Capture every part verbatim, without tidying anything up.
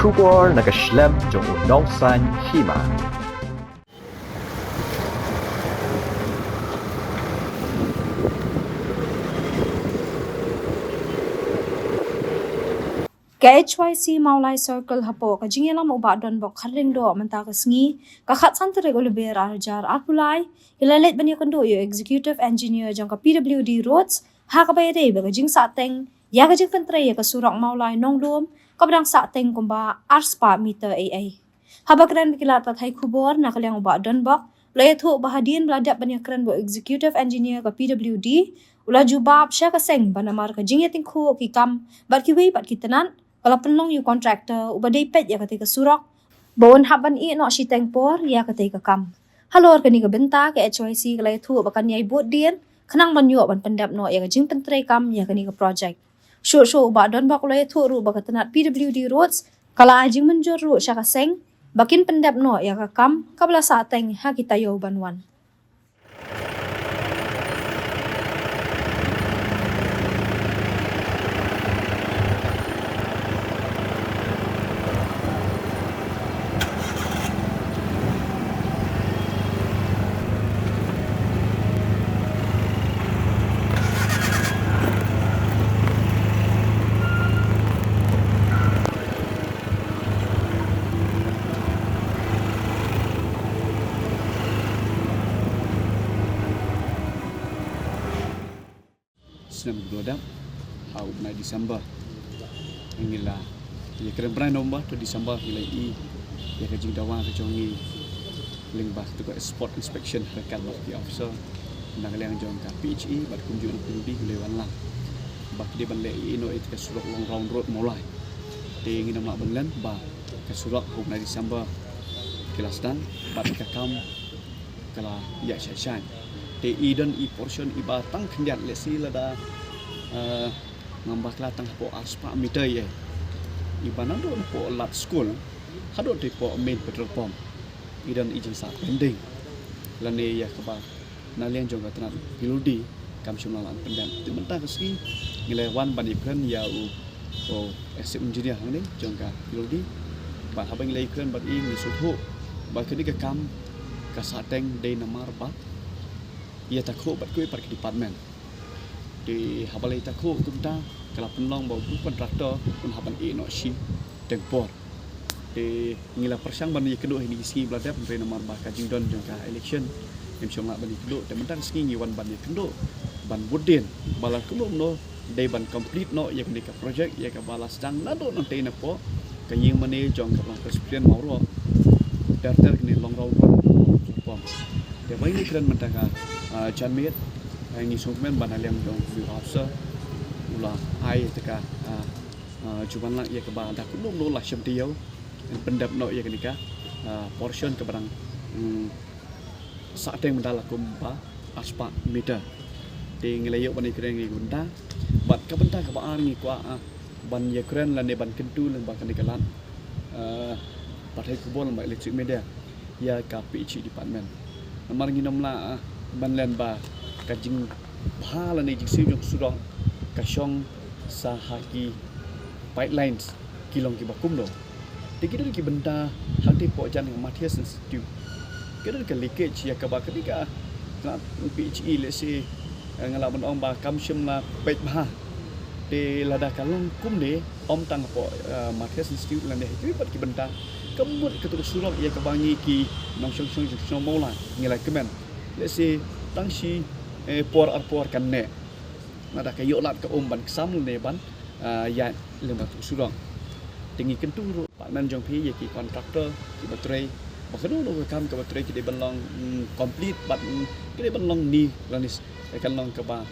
Khubor na ka shlem jong u nongsan hima. Ka H Y C Mawlai Circle hapoh ka jingïalam u Bah Donbok Kharlyngdoh mynta ka sngi, ka khatsan tarik u Lber arhajar arphew lai, ki la leit ban ïakynduh ïa u Executive Engineer jong ka P W D Roads, ha kaba ïadei bad ka jingsahteng ïa ka jingpyntrei ïa ka surok Mawlai Nonglum, kaba dang sahteng kumba arspah meter eiei. Haba kren bad ki lad pathai khubor na ka liang u Bah Donbok, u la ïathuh ba hadien ba la dep ban ïakren bad u Executive Engineer ka P W D, u la jubab sha ka seng ba namar ka jingïatyngkhuh ki kam bad kiwei pat ki tnat, ka la pynlong ïa u contractor uba dei peit ïa katei ka surok ba un hap ban ïeh noh shiteng por ïa katei ka kam. Halor kane ka bynta, ka H Y C ka la ïathuh ba kan ïai bud dien khnang ban ïoh ban pyndep noh ïa ka jingpyntrei kam ïa kane ka project. Shuh shuh u Bah Donbok u la ïathuh ruh ba ka tnat P W D Roads ka la ai jingmynjur ruh sha ka seng ba kin pyndep noh ïa ka kam kaba la sahteng ha ki taïew ban wan. Snem ba la dep, ha u bnai December, ngi la ïakren, bnai November to December ngi la ïohi ïa ka jingdawa ka jong ngi lyngba katu ka spot inspection ryngkat bad ki officer na ka liang jong ka P H E bad kumjuh na P W D, ngi la wan lang ba ki dei ban leh ïa ino ïa ka surok Long Round Road Mawlai. Te ngin ym lah ban len ba ka surok ha u bnai December ki la sdang bad ka kam ka la ïaid shai shai. Te i don i portion iba tang khyndiat, lehse lada, eh, ngam bakla, tang hapoh arspah meter ïa, iba naduh napoh lad skul haduh te hapoh main petrol pump i don i jingsahteng pending. Lane ïa kaba na liang jong ka tnat P W D kam shym la lah pyndep. Te mynta ka sngi ngi la wan ban ïakren ïa u, u Assistant Engineer hangne jong ka P W D. Bad haba ngi la ïakren bad i, ngi sngewthuh ba kane ka kam ka sahteng dei namar ba ïatakhuh bad kiwei pat ki department. Te haba la ïatakhuh kumta, ka la pynlong ba u contractor un hap ban ïeh noh shiteng por. Te ngi la pyrshang ban ïakynduh ha kine ki sngi ba la dep, hynrei namar ba ka jingdon jong ka election, ngim shym lah ban ïakynduh. Te mynta ka sngi ngi wan ban ïakynduh, ban bud dien ba lada kumno kumno dei ban complete noh ïa kane ka project ïa kaba la sdang naduh nangtei napoh ka ïingmane jong ka Balang Presbyterian Mawroh ter ter kane Long Round Road. Te ba ngi kren mynta ka, ah, janmiet, eh, ngi sngewkmen ba na liang jong u officer u la ai te ka, ah, ah, jubab lang ïa kaba da kumno kumno la shem taïew ban pyndep noh ïa kane ka, ah, portion kaba dang, mm, sahteng bynta la kumba arspah meter. Te ngi la ïoh ban ïakren ïa kane ka bynta. Bad ka bynta kaba ar ngi kwah, ah, ban ïakren lane ban kyntu lyngba kane ka lad, eh, pathai khubor lyngba electronic media ïa ka P H E department. Namar ngin ym lah, ah, ban len ba ka jingbha lane jingsiew jong ka surok ka shong sa ha ki pipelines ki long kiba kumno. Te ki don ki bynta hangtei hapoh jan ka Mathias Institute, ki don ka leakage ïa kaba kane ka, ka P H E, lehse, eh, nga lah ban ong ba kam shym la peit bha. Te lada ka long kumne, ym tang hapoh, eh, Mathias Institute lane ha kiwei pat ki bynta, ka mut katu ka surok ïa kaba ngi ki nongshong shnong jong shnong Mawlai ngi la kmen, lehse tang shi, eh, por ar por kan neh. Lada ka ïoh lad ka um ban ksam lane ban, ah, ïaid lyngba katu ka surok. Te ngi kyntu ruh department jong phi ïa ki contractor kiba trei, ba kano kano ka kam kaba trei ki dei ban long, mm, complete bad, mm, ki dei ban long ni lane s-, kan long kaba,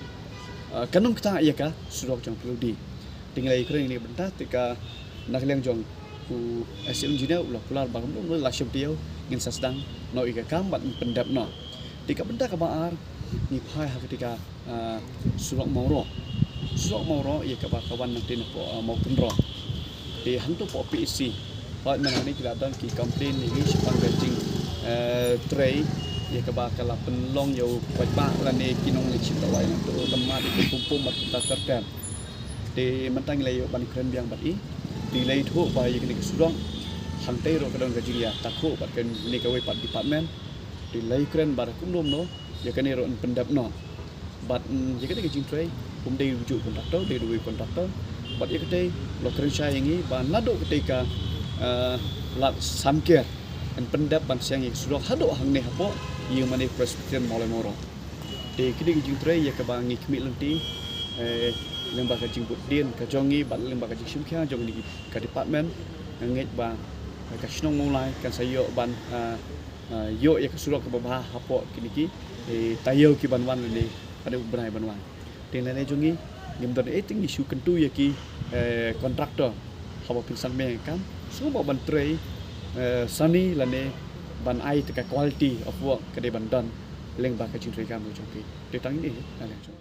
ah, kan ym ktah ïa ka surok jong P W D. Te ngi la ïakren ïa kane ka bynta, te ka na ka liang jong u Assistant Engineer u la kular ba kumno kumno la shem taïew ngin sa sdang noh ïa ka kam bad pyndep noh. Te ka bynta kaba ar ngi phai ha kata ka, ah, surok Mawroh. Surok Mawroh ïa kaba ka wan nangtei napoh, ah, Mawkynroh. Te hangto hapoh P H C, hooid, mynta hangne ki la don ki complain ïa ngi shaphang ka jing, eh, trei ïa kaba ka la pynlong ïa u paidbah lane ki nongleit shim dawai nangto, da mad ïa ki pum pum bad kumta ter ter. Te mynta ngi la ïoh ban kren biang bad i. Te la ïathuh ba ïa kane ka surok hangtei ruh ka don ka jingïatakhuh bad kane kawei pat department. Te la ïakren ba kumno kumno ïa kane ruh yn pyndep noh. Bad mm, ïa kane ka jingtrei ym dei u juh contractor, dei uwei contractor. Bad ïa katei la kren shai ïa ngi ba naduh katei ka eh, Lad Sanker yn pyndep ban seng ïa ka surok haduh hangne hapoh ïa mane Presbyterian Mawlai Mawroh. Te kine ki jingtrei ïa kaba ngi khmih lynti eh, lyngba ka jingbud dien ka jong ngi bad lyngba ka jingshim khia jong ngi ka department. Nga ngeit ba eh, ka shnong Mawlai kan sa ïoh ban eh, eh, ïoh ïa ka surok kaba bha hapoh kine ki eh, taïew ki ban wan lane haduh u bnai ban wan. Te lane jong ngi ngim don eh te ngi shu kyntu ïa ki eh, contractor haba pynsan meng kam sngewbha ban trei eh, sani lane ban ai te ka quality of work ka dei ban don lyngba ka jingtrei kam jong ki. Te tang ine eh, lane jong